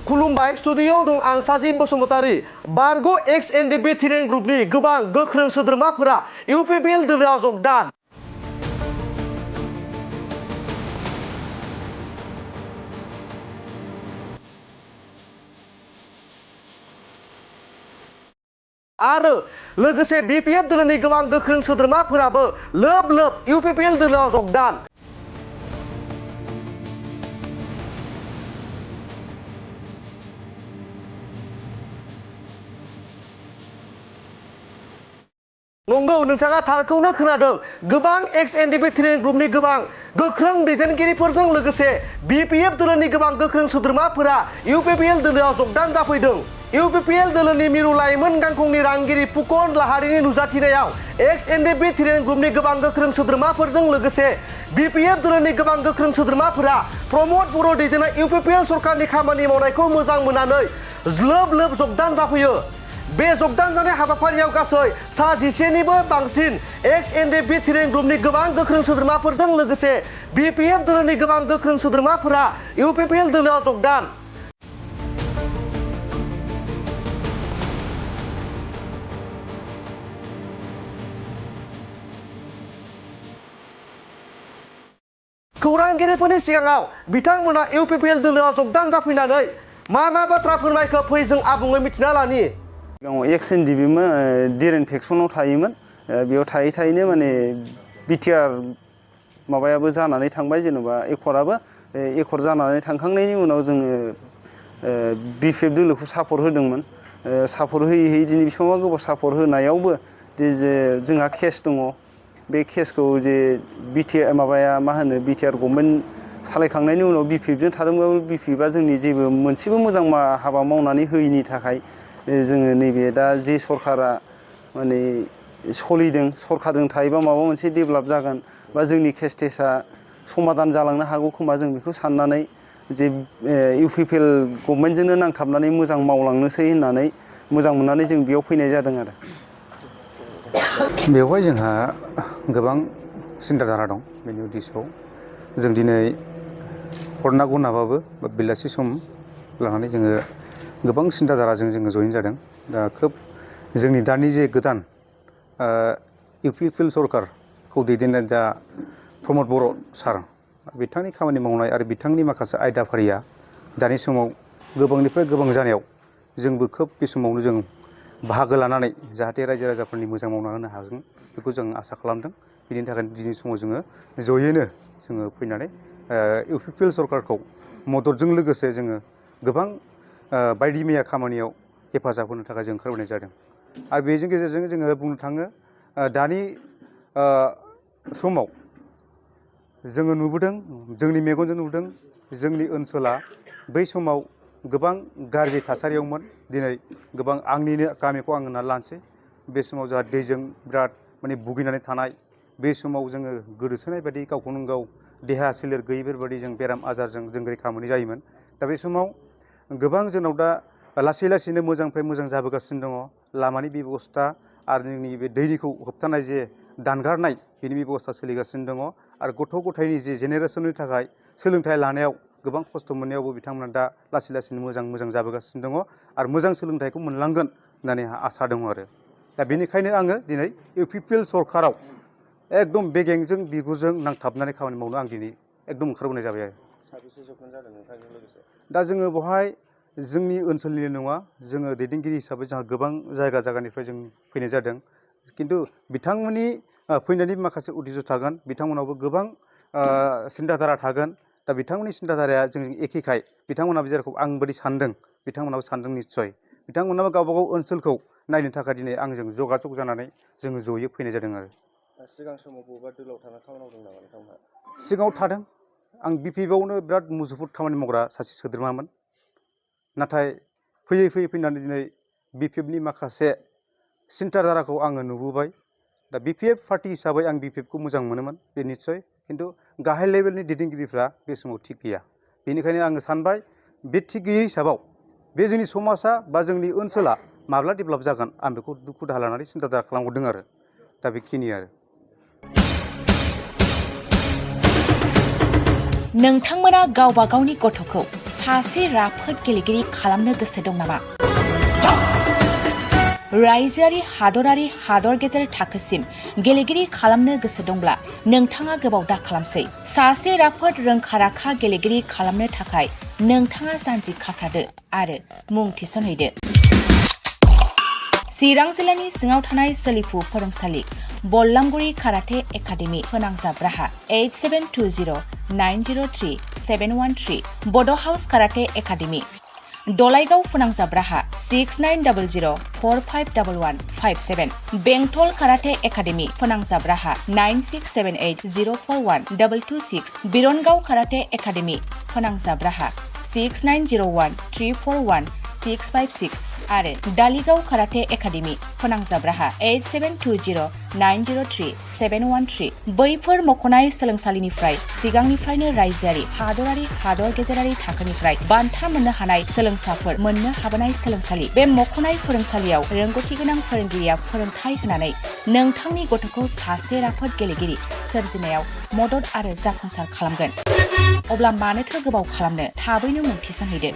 खुलुमबाय स्टुडिय'आव दं आं साजिद बसुमतारी। बारग' एक्स-NDFB ट्रेनिं ग्रुपनि गोबां गोख्रों सोद्रोमाफोरा UPPL दोलोआव जगदान। आरो लोगोसे BPF दोलोनि गोबां गोख्रों सोद्रोमाफोराबो लोब लोब UPPL दोलोआव जगदान। नंगौ, नोंथाङा थारखौनो खोनादों। गोबां एक्स-NDFB ट्रेनिं ग्रुपनि गोबां गोख्रों दैदेनगिरिफोरजों लोगोसे BPF दोलोनि गोबां गोख्रों सोद्रोमाफोरा UPPL दोलोआव जगदान जाफैदों। UPPL दोलोनि मिरु लाइमोन गांखंनि रांगिरि फुकन लाहारिनि नुजाथिनायाव एक्स-NDFB ट्रेनिं ग्रुपनि गोबां गोख्रों सोद्रोमाफोरजों लोगोसे BPF दोलोनि गोबां गोख्रों सोद्रोमाफोरा प्रमद बर' दैदेननाय UPPL सरकारनि खामानि मावनायखौ मोजां मोननानै लोब लोब जगदान जाफैयो। बे जगदान जानाय हाबाफारियाव गासै 10निबो बांसिन एक्स-NDFB ट्रेनिं ग्रुपनि गोबां गोख्रों सोद्रोमाफोरजों लोगोसे BPF दोलोनि गोबां गोख्रों सोद्रोमाफोरा UPPL दोलोआव जगदान। खौरांगिरिफोरनि सिगाङाव बिथांमोना UPPL दोलोआव जगदान जाफैनानै मा बाथ्रा फोरमायखो फै जों आबुङै मिथिना लानि। एक्स-NDFB डिरेन फेक्सनाव थायोमोन। बेयाव थायै थायैनो माने बिटिआर माबायाबो जानानै थांबाय, जेनेबा एकर्ड जानानै थांखांनायनि उनाव जोङो BPF दोलोखौ सापर्ट होदोंमोन। सापर्ट होयै दिनै बेसेबांबा गोबाव सापर्ट होनायावबो जोंहा केस दङ। बे केसखौ जे बिटिआर गभर्नमेन्ट सालायखांनायनि उनाव BPFजों थादोंबाबो BPFआ जोंनि जेबो मोनसेबो मोजां हाबा मावनानै होयैनि थाखाय जोङो नैबे दा जे सरकारा माने सलिदों, सरकारजों थायोबा माबा मोनसे डेभेलप जागोन बा जोंनि केस-टेसआ समाधान जालांनो हागौ खोमा, जों बेखौ साननानै जे UPPL गभर्नमेन्टजोंनो नांथाबनानै मोजां मावलांनोसै होननानै मोजां मोननानै जों बेयाव फैनाय जादों आरो। बेवहाय जोंहा गोबां सिन्ताधारा दं। बेनि उद्देश्यआव जों दिनै हरना गुनाबाबो बा बेलासि सम लानानै जोङो गोबां सिन्ताधाराजों जोङो जयेन जादों। दा खोब जोंनि दानि जे गोदान UPPL सरकारखौ दैदेननाय दा प्रमद बर' सार, बिथांनि खामानि मावनाय आरो बिथांनि माखासे आयदाफारिया दानि समाव गोबांनिफ्राय गोबां जानायाव जोंबो खोब बे समावनो जों बाहागो लानानै जाहाथे रायजो राजाफोरनि मोजां मावना होनो हागोन बेखौ जों आसा खालामदों। बिनि थाखायनो दिनै समाव जोङो जयैनो फैनानै UPPL सरकारखौ मददजों लोगोसे जोङो गोबां बायदि मैया खामानियाव हेफाजाब होनो थाखाय जों ओंखारबोनाय जादों। आरो बेजों गेजेरजों जोङो बुंनो थाङो दानि समाव जोङो नुबोदों, जोंनि मेगनजों नुदों, जोंनि ओनसोला बै समाव गोबां गाज्रि थासारियावमोन। दिनै गोबां आंनिनो गामिखौ आं होननानै लानोसै। बे समाव जोंहा दैजों बिराद माने भुगिनानै थानाय, बे समाव जोङो गोदोसोनाय बायदि गावखौनो गाव देहा सोलेर गैयैफोरबायदि जों बेराम आजारजों जों रैखा मोनै जायोमोन। दा बे समाव गोबां जोंनाव दा लासै लासैनो मोजांनिफ्राय मोजां जाबोगासिनो दङ। लामानि बेब'स्था आरो जोंनि बे दैनिखौ होबथानाय जे दानगारनाय, बेनि बेब'स्था सोलिगासिनो दङ। आरो गथ' गथायनि जे जेनेरेसननि थाखाय सोलोंथाइ लानायाव गोबां खस्थ' मोननायावबो बिथांमोना दा लासै लासैनो मोजां जाबोगासिनो दङ आरो मोजां सोलोंथाइखौ मोनलांगोन होननानै आंहा आसा दङ आरो। दा बेनिखायनो आङो दिनै UPPL सरकाराव एकदम बेगेंजों बिगुरजों नांथाबनानै खामानि मावनो आं दिनै एकदम ओंखारबोनाय जाबाय आरो। साबेसे जखम जादों नोंथांजों लोगोसे? दा जोङो बेवहाय जोंनि ओनसोलनिल' नङा, जोङो दैदेनगिरि हिसाबै जोंहा गोबां जायगानिफ्राय जों फैनाय जादों। खिन्थु बिथांमोननि फैनायनि माखासे उद्देश्य थागोन, बिथांमोनावबो गोबां सिन्ताधारा थागोन। दा बिथांमोननि सिन्ताधाराया जोंजों एखेखाय बिथांमोनाबो जेरखम आं बायदि सानदों, बिथांमोनाबो सानदों निस्सय। बिथांमोनाबो गावबा गाव ओनसोलखौ नायनो थाखाय दिनै आंजों जगाजग जानानै जोङो जयै फैनाय जादों आरो। सिगां समाव बबेबा दोलोआव थाना खामानि मावदों नामा नोंथांमोनहा? सिगाङाव थादों। आं BPFआवनो बिराद मुजुफुद खामानि मावग्रा सासे सोद्रोमामोन। नाथाय फैनानै दिनै BPFनि माखासे सिन्ताधाराखौ आङो नुबोबाय। दा BPF पार्टि हिसाबै आं BPFखौ मोजां मोनोमोन, बे निस्सय। खिन्थु गाहाय लेभेलनि दैदेनगिरिफ्रा बे समाव थिग गैया। बेनिखायनो आङो सानबाय, बे थिग गैयै हिसाबाव बे जोंनि समाजा बा जोंनि ओनसोला माब्ला डेभेलप जागोन, आं बेखौ दुखु दाहा लानानै सिन्ताधारा खालामहरदों आरो। दा बेखिनि आरो। नोंथांमोना गावबा गावनि गथ'खौ सासे राफोद गेलेगिरि खालामनो गोसो दं नामा? रायजोआरि हादरारि हादर गेजेर थाखोसिम गेलेगिरि खालामनो गोसो दंब्ला नोंथाङा गोबाव दा खालामसै। सासे राफोद रोंखा-राखा गेलेगिरि खालामनो थाखाय नोंथाङा जानजि खाफ्रादो आरो मुं थिसनहैदो। चिरां जिल्लानि सिङाव थानाय सोलिफु फोरोंसालि बल्लामगुरि काराटे एकाडेमि फोनांजाब राहा 8720903713 बड' हाउस काराटे एकाडेमि दलाइगाव फोनांजाब राहा 6900451157 बेंटल काराटे एकाडेमि फोनांजाब राहा 9678041226 बिरनगाव काराटे एकाडेमि फोनांजाब राहा 6901341656 आरो दालिगाव काराटे एकाडेमि फोनांजाब राहा 8720903713 बैफोर मख'नाय सोलोंसालिनिफ्राय सिगांनिफ्रायनो रायजोआरि हादरारि हादर गेजेरारि थाखोनिफ्राय बान्था मोननो हानाय सोलोंसाफोर मोननो हाबोनाय सोलोंसालि। बे मख'नाय फोरोंसालियाव रोंगौथि गोनां फोरोंगिरिया फोरोंथाय होनानै नोंथांनि गथ'खौ सासे राफोद गेलेगिरि सोरजिनायाव मदद आरो जाफुंसार खालामगोन। अब्ला मानोथो गोबाव खालामनो, थाबैनो मुं थिसनहैदो।